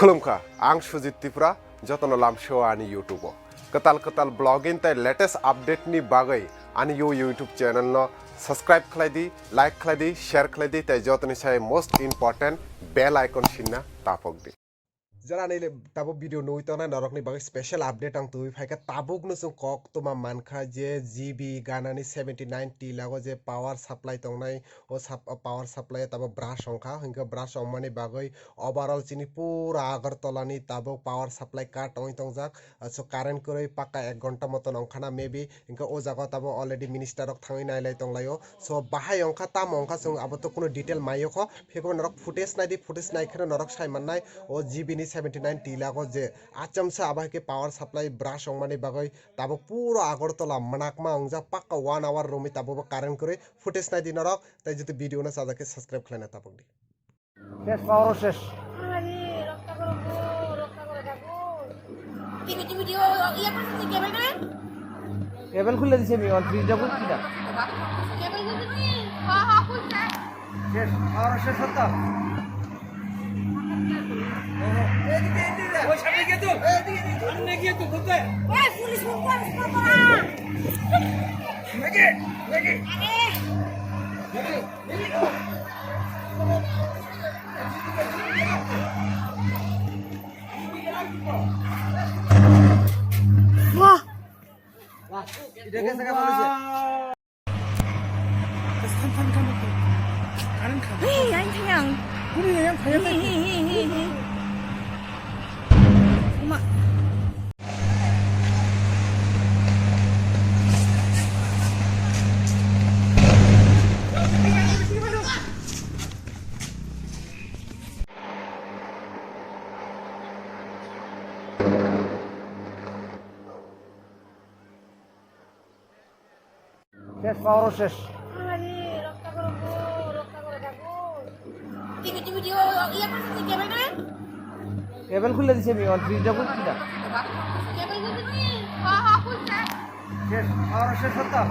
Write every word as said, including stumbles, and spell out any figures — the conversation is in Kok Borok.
Khulumkha, ang Sujit Tripura, jotono lamsio ani YouTube o. Kwtal kwtal vlogging tei latest update ni bagwi ani yo YouTube channel no subscribe khlai di, like khlai di, share khlai di, tei jotoni sai most important bell icon sinna tapok di. Jora ani le tabuk video nugwi tongnai norokni bagwi special update ang tubui phaikha. Tabukno chwng koktwma mankha je G B ganani seventy nine tilago je power supply tongnai, o sap-, o power supply tabuk brush wngkha, hinkhe brush wngmani bagwi overall chini pura Agartala ni tabuk power supply cut wngwi tongjak. Ah, so current kwrwi pakka ek ghonta moton wngkhana maybe, hinkhe o jaga tabuk already minister rok thangwi nailai tonglaio. So bahai wngkha, tamo wngkha, chwng abo to kuno detail maiyokho, phikbo norok footage naidi, footage naikheno norok sai mannai o G B ni seventy nine tilago je achamsa abo hai khe power supply brush wngmani bagwi tabuk pura Agartala mwnakma wngjak, pakka one hour romwi tabukbo current kwrwi. Footage naidi norok, tei jotoni video no chajak khe subscribe khlaina tapokdi. Ses, power o ses. আরে, রক্ষা করো গো, রক্ষা করো গো। TV, TV, TV, ও, ও, ইয়ে করছে, কেবল রে? কেবল খুলে দিছে আমি, ওয়ান থ্রি ডাবল কিনা? কেবল খুলে দিছে? হ্যাঁ, হ্যাঁ, খুলছে। শেষ, পাওয়ার শেষ হতো। ওই সামনে গিয়ে তো, সামনে গিয়ে তো, কোথায়? এই পুলিশ ফোন করে, ফোন করা। নাকি? নাকি? আরে। নাকি? Wah. Wah, ide ke saka manusia. Wah. Than, than, than, than. Karan khan. Hei, yang thayang. Kuri yang thayang. Hei, hei, hei, hei, hei. Uma. শেষ, পাওয়ারও শেষ। আরে, রক্ষা করো গো, রক্ষা করো গো। টিভি, টিভি, টিভি, ও, ইয়ে করছে, কেবল রে? কেবল খুলে দিছে আমি, ওয়ান থ্রি ডাবল কিনা? কেবল খুলে দিছে? হ্যাঁ, হ্যাঁ, খুলছে। শেষ, পাওয়ারও শেষ হতো।